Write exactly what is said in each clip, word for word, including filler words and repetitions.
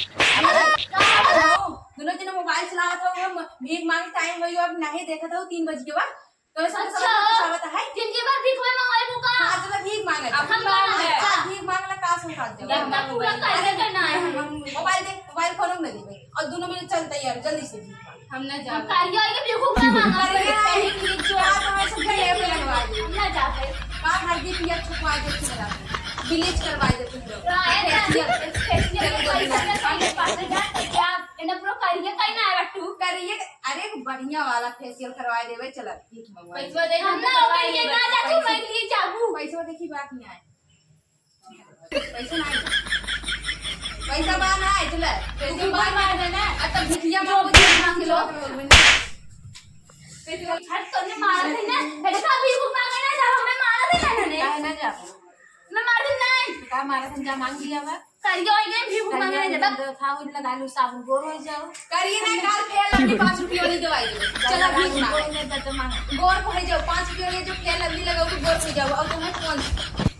अरे, का हो? दोनों जने मोबाइल चलावत हो, हम भीख मांगे टाइम होई, अब नहीं देखत हो, तीन बज के बा। तो ऐसा अच्छा। कुछ आवत है? जिनके बाद भीख में मंगाई बुका। हाँ, चलो भीख मांगे। अब हम मांगे। अच्छा, भीख मांगला का सुन खात जाओ? जब तक पूरा कार्य करना है। हम मोबाइल दे, मोबाइल खोलो ना दे। और दोनों मिनट चलते यार, जल्दी से भीख मांग। हम ना जाओ। कार्य आएगा, भीख मांगा। कार्य आएगा, भीख जो आप हमारे सब के लिए लगवा दे। हम ना जाते। का हल्दी पियर छुपवा दे, छुपवा दे। ब्लीच करवा दे तुम लोग। तो आए ना, फेशियल। फेशियल के पैसा ना, साढ़े पाँच हजार। क्या? इन्हें पूरा करिए, कहीं ना आया तू। करिए, अरे बढ़िया वाला फेशियल करवा देवे, चला, भीख मंगवा। पैसा दे, हम ना, ओकर लिए ना जा, तू मैं लिए जाबू। पैसा देखी बात नहीं आए। पैसा ना आए। पैसा बा ना आए, चला। फेशियल बा ना आए ना। अब तब भिखिया मांगो, जो मांग लो। हट, तोने मारा था ना। बेटा, अभी वो मांगे ना, जाओ, हमें मारा था ना, ना, ना। काहे ना जाबू? मैं मार दूँ, नहीं। का मारा था, जा मांग लिया बा। करियो, ये भी भूख मांगने जाता। दे, खाओ, लगा लो साबुन, गोर हो जाओ। करिए ना, काल फेयर लवली पाँच रुपये वाली दवाई दे। चलो, भीख मांग। गोर में दे, दे मांग। गोर को हो जाओ, पाँच रुपये वाली जो फेयर लवली लगाओ, तो गोर हो जाओ। और तुम्हें कौन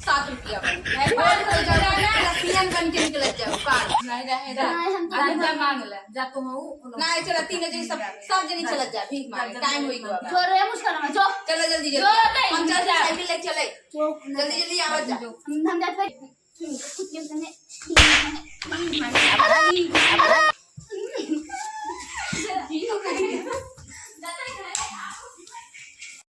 सात रुपया वाली? है, गोर हो जाओ, रसियन बन के निकल जाओ, काल। नहीं रहे, नहीं, हम तो अभी जा मांग ले। जा तुम हो, ना, चला, तीनों जन सब, सब जनी चलत जा, भीख मांगे, टाइम होई गवा बा। जो रे मुश्किल में, जो। चलो जल्दी, जल्दी। जो, जो, हम चल जा। साइकिल ले चले। जो। जल्दी, जल्दी आवत जा। हम, हम जात पे।